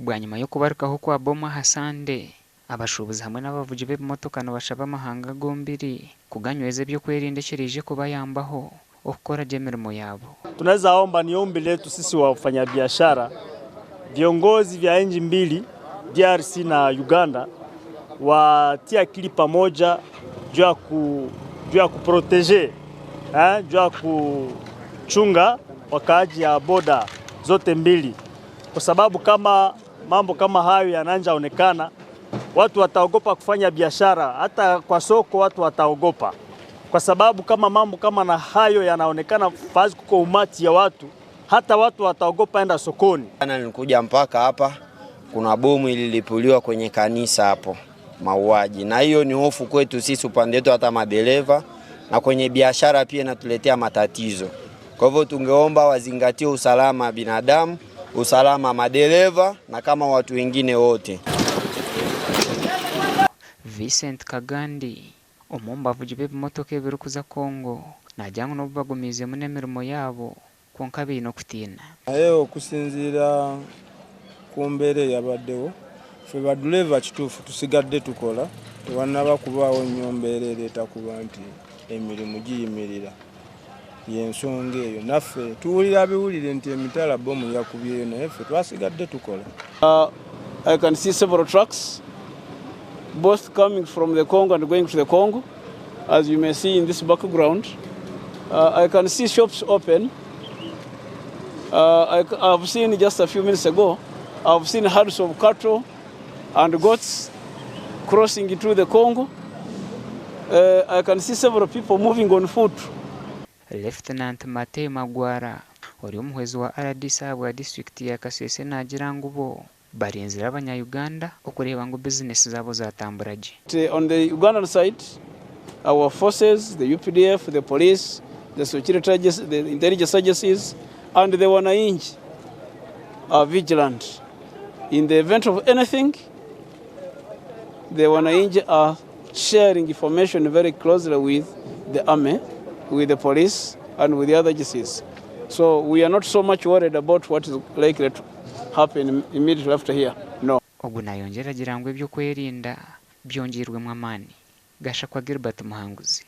Bwanyima y'okubarukaho kwa bomu aha Sande, abashuubuzi hamwe n'abavugi b'ebimotoka nibashaba amahanga gombiri kuganyweza ebyokwerinda ekiriije kubayambaho okukora gye emirimo yabo. Tunaweza omba, ni ombi letu sisi wafanyabiashara, viongozi vya nchi mbili, DRC na Uganda, watie akili pamoja juu ya kuprotéger, juu ya kuchunga wakaaji ya boda zote mbili, kwa sababu kama mambo kama hayo yananja onekana, watu wataogopa kufanya biashara, hata kwa soko watu wataogopa, kwa sababu kama mambo kama na hayo yanaonekana fazi kuko umati ya watu, hata watu wataogopa enda sokoni. Nilikuja mpaka hapa, kuna bomu ililipuliwa kwenye kanisa hapo, mauaji, na hiyo ni hofu kwetu sisi upande wetu, hata madereva na kwenye biashara pia inatuletea matatizo. Kwa hivyo tungeomba wazingatie usalama binadamu, usalama madereva na kama watu wengine wote. Vincent Kagandi, omwe omu bavugi b'ebimotoka ebirikuza Congo, naagira ngu n'obu bagumiizemu n'emirimo yaabo, kwonka baine okutiina. Naye okusinziira ku mbeera eyabaddewo, ffe baduleeva kituufu tusigadde tukola, tewannaba kubaawo nnyo mbeera ereeta kuba nti emirimu giyimirira. Y'ensonga eyo, naffe tuwulira biwulire nti emitala bomu yakubyeyo, naye ffe twasigadde tukola. I can see several trucks, both coming from the Congo and going to the Congo, as you may see in this background. I can see shops open. I've seen just a few minutes ago, I've seen herds of cattle and goats crossing into the Congo. I can see several people moving on foot. Lieutenant Mateo Magwara, ori omuhwezi wa RDC ahabwa disitulikiti ya Kasese, naagira ngu bo barinzire abanya-Uganda okureeba ngu bizinesi zaabo zatambura gye. On the Ugandan side, our forces, the UPDF, the police, the security agencies, the intelligence agencies, and the wananchi are vigilant. In the event of anything, the wananchi are sharing information very closely with the army, with the police, and with the other agencies. So we are not so much worried about what is likely to happen immediately after here. No. Ogu nayongyera agira ngu ebyokwerinda byongeirwemu amaani. Gashakwa Gilbert Muhanguzi.